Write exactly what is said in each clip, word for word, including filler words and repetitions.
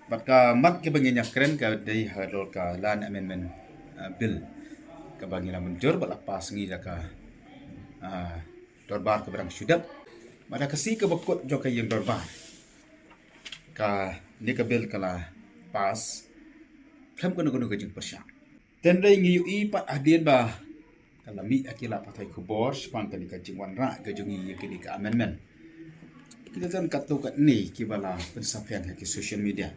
Bad ka mat kaba ngin ïa kren ka dei halor ka Land Amendment, ah, Bill kaba ngi la mynjur bad la pass ngi da ka, ah, dorbar kaba dang shu dep. Bad da ka sngi kaba kut jong ka ïing dorbar, kane ka bill ka la pass khlem kano kano ka jingpyrshah. Hynrei ngi ïohi pat hadien ba ka la mih ha ki lad pathai khubor shaphang kane ka jingwanrah ka jong ngi ïa kane ka amendment, ki la don katto katne kiba la pynsaphriang ha ki social media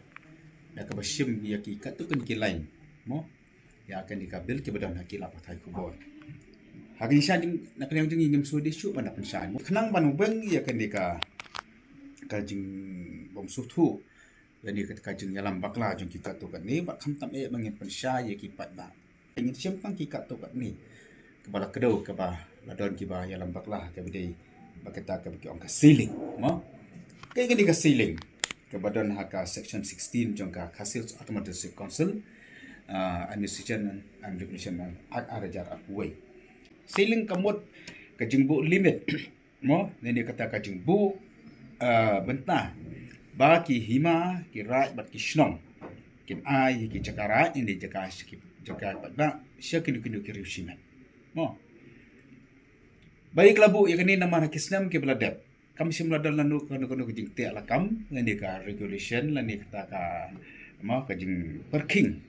da kaba shim ïa ki katto katne ki line, mo, ïa kane ka bill kiba don ha ki lad pathai khubor. Ha ka jingshisha, na ka liang jong ngi ngim sngewdei shuh ban da pynshai, mo, khnang ban weng ïa kane ka, ka jingbym sngewthuh lane ka, ka jingïalam bakla jong ki katto katne, bad khamtam eh ba ngin pynshai ïa ki paidbah. Ngin shim tang ki katto katne kaba la kdew, kaba la don kiba ïalam bakla, kaba dei ba kata kaba ki ong ka ceiling, mo. Kaei kane ka ceiling? Kaba don ha ka section sixteen jong ka Khasi Hills Autonomous District Council, ah, Administration and Regulation Act ar hajar arphew wei. Ceiling ka mut ka jingbuh limit, mo, lane kata ka jingbuh, ah, bynta ba ki hima, ki raid bad ki shnong kin ai ki jaka raid, lane jaka, ki jaka paidbah sha kino kino ki riewshimet, mo. Ba ïa ka la buh ïa kane namar ha ki snem kiba la dep kam shym la don lano kano kano ka jingteh lakam lane ka regulation lane kata ka, mo, ka jingpyrkhing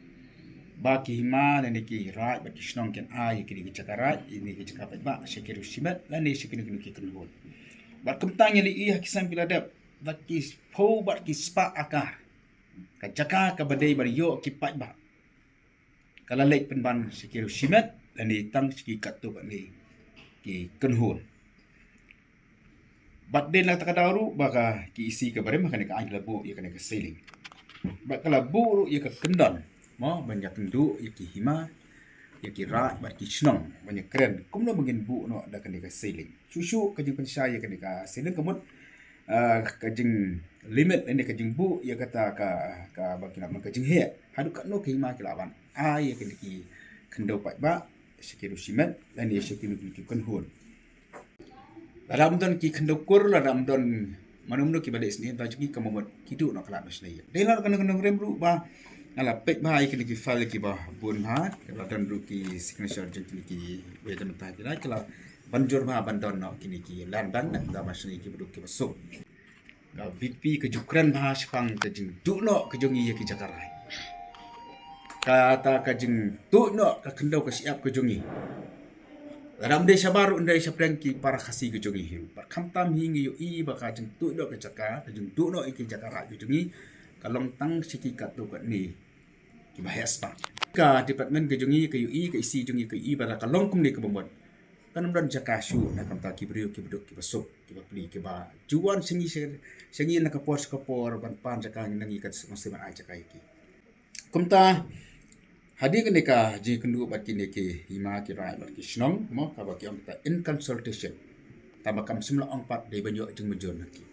ba ki hima lane ki raid bad ki shnong kin ai kine ki jaka raid, kine ki jaka paidbah sha ki riewshimet lane sha kino kino ki kynhun. Bad kumta ngi la ïohi ha ki snem kiba la dep, da ki phew bad ki spah akar ka jaka kaba dei ban ïoh ki paidbah ka la leit pynban sha ki riewshimet lane tang sha ki katto katne ki kynhun. Bad dei na kata ka daw ruh ba ka, ki EC kaba rim ha kane ka aiñ ki la buh ïa kane ka ceiling. Bad ka la buh ruh ïa ka kyndon, mo, ban ïakynduh ïa ki hima, ïa ki raid bad ki shnong ban ïakren kumno ba ngin buh noh da kane ka ceiling. Shuh shuh ka jingpynshai ïa kane ka ceiling ka mut, ah, ka jinglimit lane ka jingbuh ïa kata ka, kaba ki lah ban, ka jingheh haduh katno ka hima ki lah ban ai ïa kine ki khyndew paidbah sha ki riewshimet lane sha kino kino ki kynhun. Lada ym don ki khyndew kur, lada ym don mano mano kiba leh sniew, ta jong ki ka mut ki duh noh ka lad ba shane. Dei na kane ka nongrim ruh ba nga la peit bha ïa kine ki file kiba bun bha, la don ruh ki signature jong kine kiwei de mynta ki la, ki la ban jur bha ban don noh kine ki land bank na ka lad ba shane kiba duk kiba suk. Ka VPP ka ju kren bha shaphang ka jingduh noh ka jong ngi ïa ki jaka raid. Kata ka jingduh noh ka khyndew ka shyiap ka jong ngi, lada ym dei shabar ruh, ym dei shaphang ki para Khasi ka jong ngi hi ruh. Bad khamtam hi ngi ïohi ba ka jingduh noh ka jaka, ka jingduh noh ïa ki jaka raid ka jong ngi ka long tang sha ki katto katne kiba heh spah. Ka department ka jong ngi ka ïohi, ka EC jong ngi ka ïohi ba lada ka long kumne kaba mut, kan ym don jaka shuh na ka bynta ki briew kiba duk kiba suk, kiba pli, kiba ju wan sha ngi, sha, sha ngi na ka por sha ka por ban pan jaka na ngi kat suk suk ban ai jaka ïa ki. Kumta hadien kane ka jingïakynduh bad kine ki hima, ki raid bad ki shnong, mo, kaba ki ong kata in consultation, tangba kam shym la ong pat dei ban ïoh jingmynjur na ki.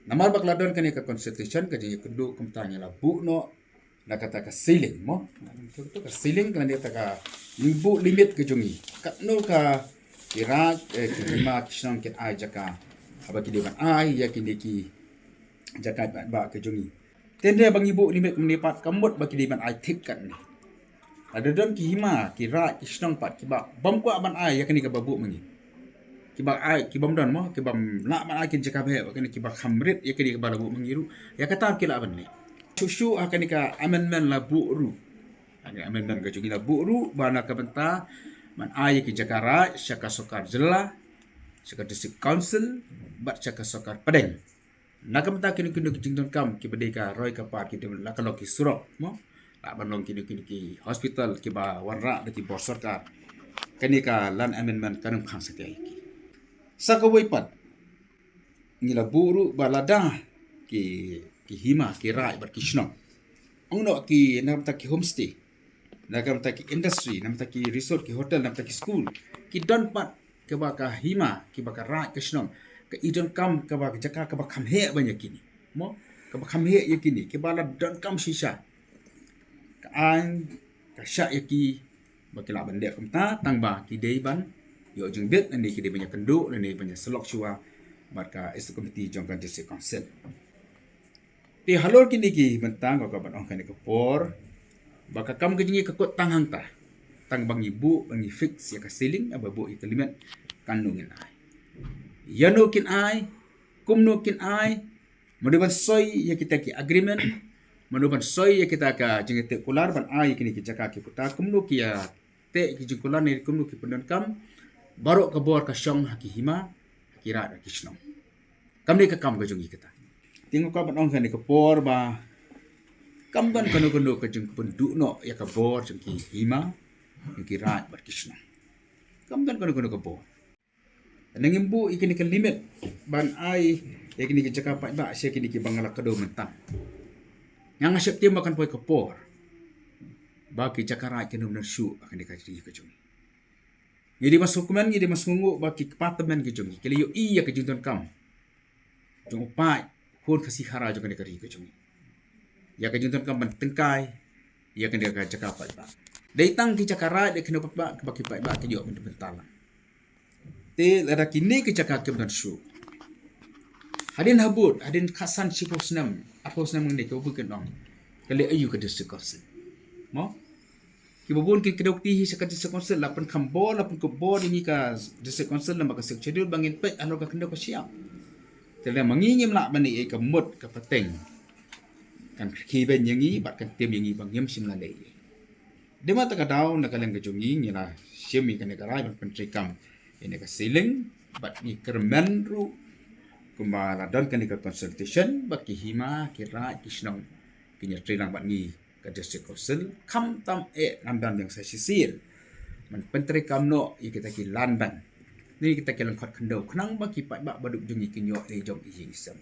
Namar ba ka la don kane ka consultation, ka jingïakynduh, kumta ngi la buh noh na kata ka ceiling, mo. Ka ceiling ka la, na kata ka jingbuh limit ka jong ngi, katno ka ki raid, eh, ki hima, ki shnong kin ai jaka, haba ki dei ban ai ïa kine ki jaka paidbah ka jong ngi. Te hynrei ba ngi buh limit kumne pat ka mut ba ki dei ban ai thik katne. Lada don ki hima, ki raid, ki shnong pat kiba bym kwah ban ai ïa kane kaba buh ma ngi, kiba ai, ki bym don, mo, ki bym lah ban ai ki jaka ba heh, kane kiba kham rit ïa kane kaba la buh ma ngi ruh, ïa kata ki lah ban leh. Shuh shuh ha kane ka amendment la buh ruh, ha kane ka amendment ka jong ngi la buh ruh ba na ka bynta ban ai ïa ki jaka raid sha ka sorkar jylla, sha ka district council bad sha ka sorkar pdeng. Na ka bynta kino kino ki jingdonkam kiba dei ka roi ka par, ki dei la ka long ki surok, mo, lah ban long kino kino ki hospital kiba wanrah da ki bor sorkar, kane ka land amendment kan ym khang satia ïa ki. Sa kawei pat, ngi la buh ruh ba lada ki, ki hima, ki raid bad ki shnong, ong noh ki, na ka bynta ki homestay, na ka bynta ki industry, na ka bynta ki resort, ki hotel, na ka bynta ki skul, ki don pat kaba ka hima, kiba ka raid, ka shnong ka i donkam kaba ka jaka kaba kham heh ban ïa kine, mo, kaba kham heh ïa kine, kiba la donkam shisha, ka aiñ ka shah ïa ki ba ki lah ban leh kumta, tangba ki dei ban ïoh jingbit lane ki dei ban ïakynduh lane ban ïasyllok shuwa bad ka executive committee jong ka district council. Te halor kine ki bynta nga kwah ban ong ha kane ka por ba ka kam ka jong ngi ka kut tang hangta, tang ba ngi buh, ba ngi fix ïa ka ceiling, ba buh ïa ka limit, kano ngin ai, ïano kin ai, kumno kin ai, mano ban soi ïa kita ki agreement, mano ban soi ïa kita ka jingïateh kular ban ai ïa kine ki jaka ki puta, kumno ki ïateh ki jingkular ne kumno ki pyndonkam. Baroh ka bor ka shong ha ki hima, ha ki raid, ha ki shnong. Kam dei ka kam ka jong ngi kata. Te nga kwah ban ong ha kane ka por ba kam don kano kano ka jingpynduh noh ïa ka bor jong ki hima, jong ki raid bad ki shnong. Kam don kano kano ka bor. Nangim buh ïa kine ki limit ban ai ïa kine ki jaka paidbah sha kine ki bangla kdew mynta. Nga nga sheptieng ba kan poi ka por ba ki jaka raid kin ym nar shuh ha kane ka ri ka jong ngi. Ngi dei ban sngewkmen, ngi dei ban sngewnguh ba ki kpa tymmen ki jong ngi ki la ïohi ïa ka jingdonkam jong u paid khun Khasi Khara jong kane ka ri ka jong ngi, ïa ka jingdonkam ban tyngkai ïa kane ka jaka paidbah. Dei tang ki jaka raid, dei kane paidbah, ba ki paidbah ki ïoh ban bynta lang. Te lada kine ki jaka kim don shuh, hadien habud, hadien khatsan shiphew snem, arphew snem ngi dei, kiba bun kin ong, ka leh aïu ka District Council? Mo? Kiba bun kin kdew kti hi sha ka District Council, la pynkham bor, la pynkup bor ïa ngi ka District Council namar ka Sixth Schedule ba ngin peit halor ka khyndew ka shyiap. Te lada ma ngi ngim lah ban ïoh ïa ka mut ka pateng, kan khie beiñ ïa ngi bad kan tim ïa ngi ba ngim shym la leh. Dei ma kata ka daw na ka liang ka jong ngi ngi la shim ïa kane ka rai ban pyntreikam ïa kane ka ceiling bad ngi kyrmen ruh kumba la don kane ka consultation ba ki hima, ki raid, ki shnong kin ïatreilang bad ngi ka District Council, khamtam eh ngan don biang sa shisien ban pyntreikam noh ïa kita ki lan ban ne kita ki lyngkhot khyndew khnang ba ki paidbah baduk jong ngi kin ïoh ei jong i ïing i sem.